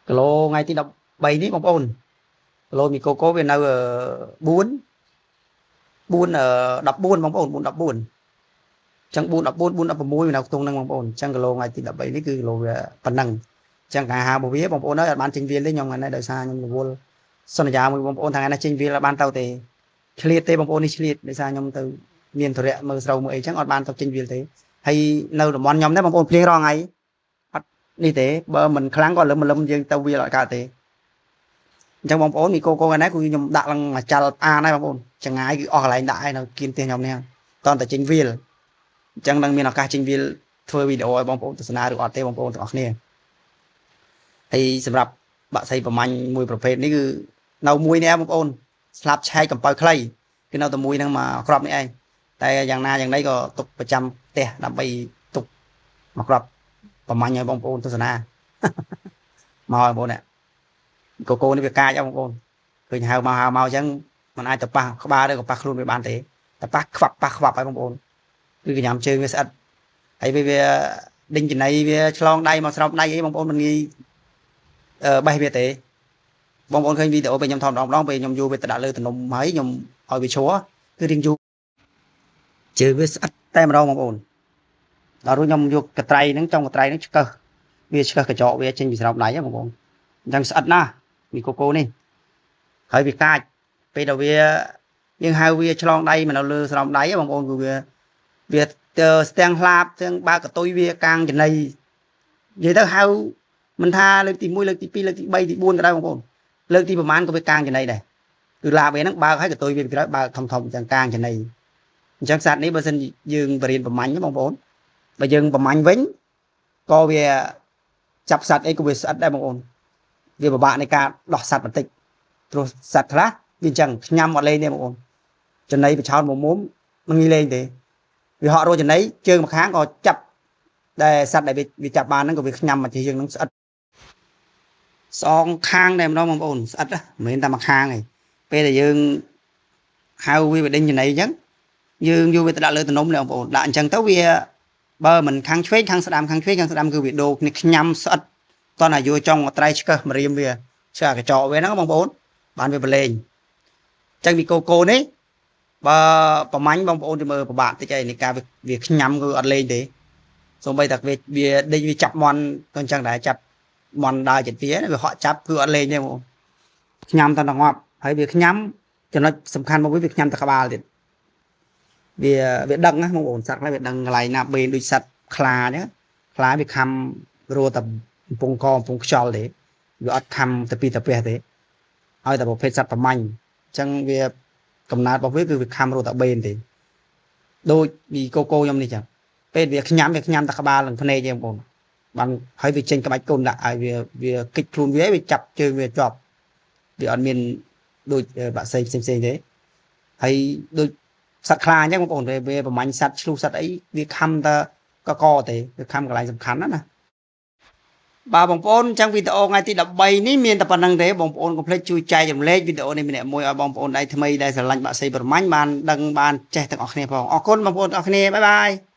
គីឡូថ្ងៃទី13នេះបងប្អូនគីឡូមីកូកូវានៅ4 4 14បងប្អូន4 14ចឹង4 14 4 16វានៅខ្ទង់ហ្នឹងបងប្អូនចឹងគីឡូថ្ងៃទី13នេះគឺគីឡូវាប៉ុណ្ណឹងចឹងការហៅរបស់វាបងប្អូនអើយអត់បានចេញវាលទេខ្ញុំថ្ងៃនេះដោយសារខ្ញុំរវល់សន្យាមួយបងប្អូនថ្ងៃនេះចេញវាលអត់បានទៅទេឆ្លៀតទេបងប្អូននេះឆ្លៀតដោយសារខ្ញុំទៅមានធរៈមើលស្រូវមើលអីចឹងអត់បានទៅចេញវាលទេហើយនៅតំបន់ខ្ញុំនេះបងប្អូនភ្លៀងរាល់ថ្ងៃអត់នេះទេបើមិនខ្លាំងក៏លឹមលឹមយើងទៅវាលអត់កើតទេអញ្ចឹងបងប្អូនមីកូកូថ្ងៃនេះគឺខ្ញុំដាក់ឡើងមួយចាល់អានហើយបងប្អូនចងាយគឺអស់កន្លែងដាក់ហើយនៅគៀនផ្ទះខ្ញុំនេះតន់តែចេញវាលអញ្ចឹងនឹងមានឱកាសចេញវាលធ្វើវីដេអូឲ្យបងប្អូនទស្សនាឬអត់ទេបងប្អូនទាំងអស់គ្នាហើយសម្រាប់បាក់សីប្រមាញ់មួយប្រភេទនេះគឺនៅមួយនេះបងប្អូនស្លាប់ឆែកកំពៅខ្លីគឺនៅតែមួយហ្នឹងមកក្របនេះឯងតែយ៉ាងណាយ៉ាងណីក៏ទុកប្រចាំផ្ទះដើម្បីទុកមកក្របប្រមាញ់ឲ្យបងប្អូនទស្សនាមកបងប្អូននេះកូកូនេះវាកាចបងប្អូនឃើញហៅមកហៅមកអញ្ចឹងมันអាចទៅប៉ះក្បាលឬក៏ប៉ះខ្លួនវាបានទេតែប៉ះខ្វាប់ប៉ះខ្វាប់ហើយបងប្អូនគឺកញ្ញាំជើងវាស្អិតហើយវាដេញចំណៃវាឆ្លងដៃមកស្រោបដៃអីបងប្អូនមិនងាយបេះវាទេបងប្អូនឃើញវីដេអូពេលខ្ញុំថតម្ដងម្ដងពេលខ្ញុំយកវាទៅដាក់លើទំនំហើយខ្ញុំឲ្យវាឈរគឺរៀងយូរជើងវាស្អិតតែម្ដងបងប្អូនដល់រួចខ្ញុំយកកត្រៃហ្នឹងចុងកត្រៃហ្នឹងឆ្កឹះវាឆ្កឹះកញ្ចក់វាចេញពីស្រោបដៃហ្នឹងបងប្អូនអញ្ចឹងស្អិតណាស់មីកូកូនេះហើយវាកាចពេលដែលវាយើងហៅវាឆ្លងដៃមកនៅលើស្រោមដៃបងប្អូនគឺវាស្ទាំងស្លាបទាំងបើកកតុយវាកាងចំណីនិយាយទៅហៅមិនថាលើកទី1លើកទី2លើកទី3ទី4ក៏ដោយបងប្អូនលើកទីប្រហែលក៏វាកាងចំណីដែរគឺឡាបវាហ្នឹងបើកហើយកតុយវាពីក្រោយបើកធំធំចឹងកាងចំណីអញ្ចឹងសត្វនេះបើសិនយើងបរៀនប្រមាញ់បងប្អូនបើយើងប្រមាញ់វិញក៏វាចាប់សត្វអីក៏វាស្អិតដែរបងប្អូនវាពិបាកនៃការដោះសត្វបន្តិចព្រោះសត្វខ្លះវាអញ្ចឹងញ៉ាំអត់លេងទេបងប្អូនចំណីបឆោតមុំមុំមិនងាយលេងទេវាហក់រកចំណីជើងម្ខាងក៏ចាប់ដែលសត្វដែលវាចាប់បានហ្នឹងក៏វាញ៉ាំមកជាយើងហ្នឹងស្អិតស្អងខាងដែរម្ដងបងប្អូនស្អិតមិនមែនតែមួយខាងទេពេលដែលយើងហៅវាបដិញចំណីអញ្ចឹងយើងយកវាទៅដាក់លើទំនំនេះបងប្អូនដាក់អញ្ចឹងទៅវាបើមិនខាងឆ្វេងខាងស្ដាំខាងឆ្វេងខាងស្ដាំគឺវាដូរគ្នាញ៉ាំស្អិតតោះណាយកចង់ត្រៃឆ្កឹះម្រាមវាឆ្កឹះកញ្ចក់វាហ្នឹងបងប្អូនបានវាប្រឡែងអញ្ចឹងមីកូកូនេះបើប្រមាញ់បងប្អូនទៅមើលពិបាកតិចហើយនៃការវាញ៉ាំគឺអត់លេងទេសូម្បីតែវាដេញវាចាប់មន់ក៏អញ្ចឹងដែរចាប់មន់ដើរចិត្តវាវាហក់ចាប់គឺអត់លេងទេបងប្អូនញ៉ាំតែងាប់ហើយវាញ៉ាំចំណុចសំខាន់មកវាញ៉ាំតែក្បាលទៀតវាដឹងណាបងប្អូនសត្វខ្លះវាដឹងកន្លែងណាបេនដូចសត្វខ្លាអញ្ចឹងខ្លាវាខំរੂតែកំពង់កកំពង់ខ្យល់ទេវាអត់ខំទៅពីទៅពះទេឲ្យតែប្រភេទសត្វប្រមាញ់អញ្ចឹងវាកំណើតរបស់វាគឺវាខំរੂតែបេនទេដូចមីកូកូខ្ញុំនេះចឹងពេលវាញ៉ាំវាញ៉ាំតែក្បាលនិងភ្នែកទេបងប្អូនបានហើយវាចេញក្បាច់កូនដាក់ឲ្យវាគិចខ្លួនវាវាចាប់ជើងវាជាប់វាអត់មានដូចបាក់សីផ្សេងផ្សេងទេហើយដូចសត្វខ្លាអញ្ចឹងបងប្អូនវាប្រមាញ់សត្វឆ្លុះសត្វអីវាខំតែកកទេវាខំកន្លែងសំខាន់ណាណាបាទបងប្អូនអញ្ចឹងវីដេអូថ្ងៃទី13នេះមានតែប៉ុណ្្នឹងទេបងប្អូនកុំភ្លេចជួយចែករំលែកវីដេអូនេះម្នាក់មួយឲ្យបងប្អូនដៃថ្មីដែលស្រឡាញ់បាក់សីប្រមាញ់បានដឹងបានចេះទាំងអស់គ្នាផងអរគុណបងប្អូនទាំងអស់គ្នាបាយបាយ។